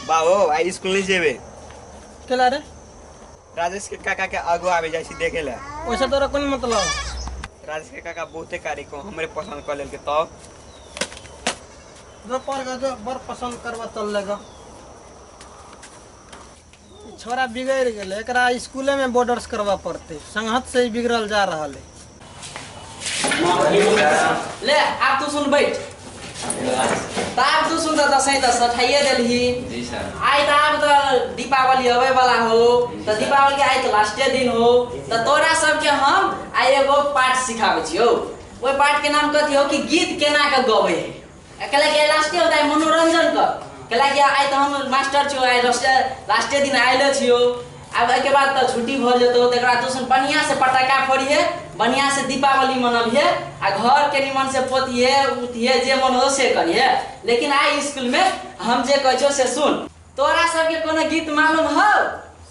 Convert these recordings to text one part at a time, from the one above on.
बाबो आई स्कूल नहीं जेबे केला रे? राजेश के काका के आगो आवे जाय छी देखे ला। ओइसे तोरा कोन मतलब? राजेश के काका बहुते कारी को हमरे पसंद कर लेल के तब जो पर जो बड़ पसंद करवा चल लेगा। छोरा बिगड़ गेलै, एकरा स्कूले में बॉर्डर्स करवा पड़ते, संगत से ही बिगड़ल जा रहा है। ले आप तू सुन बैठ, ताब तू सुन त दसैं त सठाइए देलही। जी सर। आइ त आब त दीपावली अबै वाला हो, त दीपावली के आइ त लास्टे दिन हो, त तोरा सबके हम आइ एगो पाठ सिखाबै छियौ। ओहि पाठ के नाम कथी हो कि गीत केना के गबै है। कहला कि लास्टे होता है मनोरंजन कर, कहला कि आइ त हम मास्टर छियौ, आइ लास्टे दिन आइले छियौ, आब एहिके बाद त छुट्टी भ जेतौ, तकरा तू सुन बढ़िया से पटाखा फोड़िहे, बढ़िया से दीपावली मनबिहे आ घर के निमन से पोतिहे उतिहे जे मन हो से करिहे। लेकिन आइ स्कूल में हम जे कहै छियौ से सुन। तोरा सबके कोनो गीत मालूम हौ?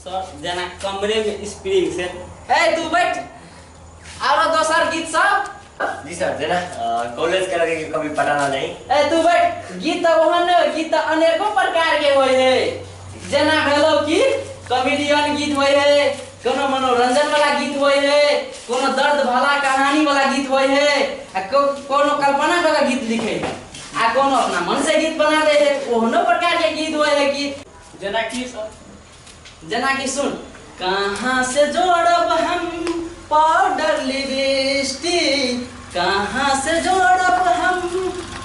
सर जेना कमरे में स्प्रिंग से। ए तू बैठ, आरो दोसर गीत सब? जी सर, जेना कॉलेज के लगे कभी पटाना नहीं। ए तू बैठ। गीत त ओहन गीत त अनेको प्रकार के होइ है, जेना भेलौ कि कॉमेडियन गीत होइ है, कोनो मनोरंजन वाला गीत होइ है, कोनो दर्द भला कहानी वाला गीत होइ है, आ कोनो कल्पना वाला गीत लिखे है, आ कोनो अपना मन से गीत बना दे है, ओहनो प्रकार के गीत होइ है गीत। जेना कि सर? जेना कि सुन, कहाँ से जोड़ब हम पाउडर लिपस्टिक, कहाँ से जोड़ब हम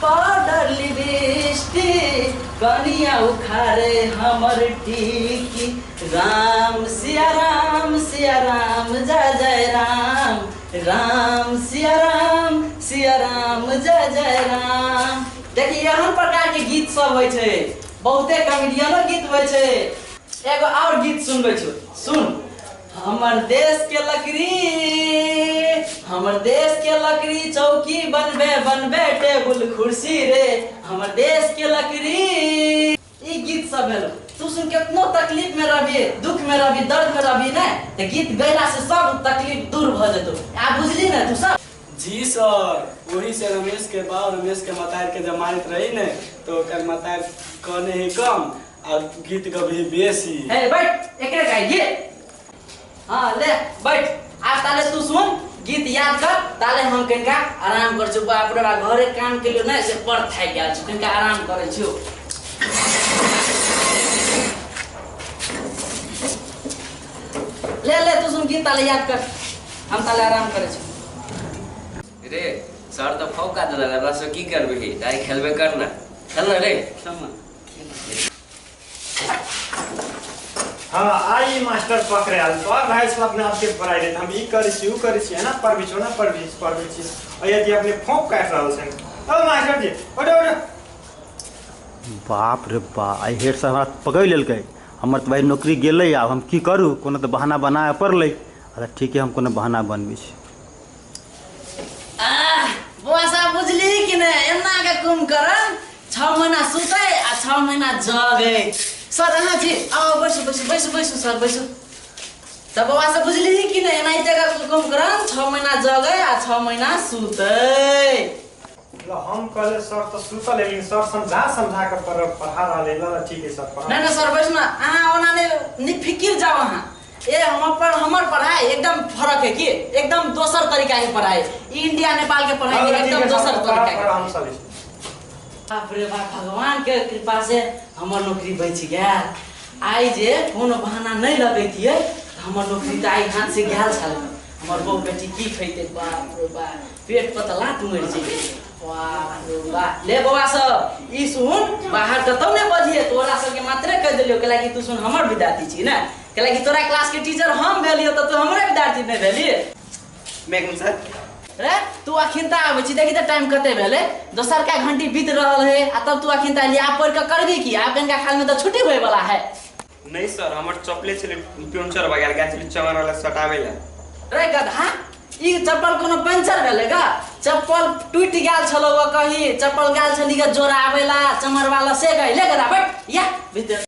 पाउडर लिपस्टिक, कनिया उखारे हमर टीकी, राम सिया राम जय जय राम, राम सिया राम जय जय राम। देखिए एहन प्रकार के गीत सब होइ छै, बहुते कॉमेडियनो गीत होइ छै। एगो और गीत सुनबै छौ, सुन। हमर देश के लकड़ी, हमर देश के लकड़ी चौकी बनबे बनबे टेबुल कुर्सी रे, हमर देश के लकड़ी। ई गीत सब भेलो। तू सुन केतनो तकलीफ में रहबी, दुख में रहबी, दर्द में रहबी ने, त गीत गैला से सब तकलीफ दूर भ जेतौ। आ बुझली ने तू सब? जी सर, वही से रमेश के बाप रमेश के मतार के जमानत रही ने तो ओकर मतार कहने ही कम और गीत गभी बेसी। ए बैठ, एकरे गाइए। हाँ ले बैठ, आज ताले तू सुन गीत याद कर, ताले हम कनिका आराम कर छु। बाप रे बाप, घरे काम के लिए ने से बड़ थाकि गेल छु, कनिका आराम करै छु। ले ले तू सुन गीत ताले याद कर, हम ताले आराम करै छु। रे सर त फौका देलक, हमरा से की करबही, दाइ खेलबे कर ना, खेल ना रे। खेलना। हाँ आई मास्टर पकड़े आल तो भाई सब अपने आप के पढ़ाई रहे, हम ई करै छी ऊ करै छी है ना, पढ़बी छौ ना पढ़बी पढ़बी छी, और यदि अपने फोंक काटि रहल छनि। ओ मास्टर जी उठो उठो। बाप रे बा, आई हेड सर हमरा पकड़ि लेलकै, हमर तऽ भाई नौकरी गेलै, आब हम की करू, कोनो तऽ बहाना बनाए पड़लै। अच्छा ठीक है, हम कोनो बहाना बनबै छी। बौआ साहब बुझली कि ने, एना के कुंभकर्ण 6 महीना सुतै आ 6 महीना जगै। सर अहाँ छी, आओ बैसू बैसू बैसू बैसू सर बैसू। त बौआ सब बुझली कि ने, एनाहिते के कुंभकर्ण 6 महीना जगै आ 6 महीना सुतै। ल हम कहले सर त सुतल, लेकिन सर समझा समझा के पढ़ा रहले। ल ठीक है सर पढ़ा। नहीं नहीं सर बैसू ना, अहाँ ओना ने निफिकिर जाओ अहाँ। ए हमर पढ़ाई एकदम फरक है कि एकदम दोसर तरीका के पढ़ाई, इंडिया नेपाल के पढ़ाई एकदम दोसर तरीका के। बाप रे बाप, भगवान के कृपा से हमर नौकरी बचि गेल। आइ जे कोनो बहाना नहीं लगैतियै हमर नौकरी त आइ हाथ से गेल छल। हमर बहू बेटी की खैते, बाप रे बाप, पेट पर त लात मरि जेतै। बाप रे बाप। ले बौआ सब ई सुन, बाहर कतौ नहीं बजिए, तोरा सबके मात्रे कहि देलियौ, कहला कि तू सुन हमर विद्यार्थी छी ने, कहला कि तोरा क्लास के टीचर हम भेलियौ त तू हमरे विद्यार्थी नहीं भेलियै। मैम सर रे तू अखिनता आबै छी, देखी त टाइम कते भेलै, दोसर का घंटी बीत रहल है आ तब तू अखिनता लिया पढ़ के करबी की, आब कनिका खाल में त छुट्टी होय वाला है। नहीं सर, हमर चपले छलै पंचर भ गेल, गेल छलै चमर वाला सटाबै ला। रे गधा, ई चप्पल कोनो पंचर भेलै गा? चप्पल टूटि गेल छलौ, कही चप्पल गेल छली गा जोड़ाबै ला चमर वाला से गइले गधा, बैठ या भीतर।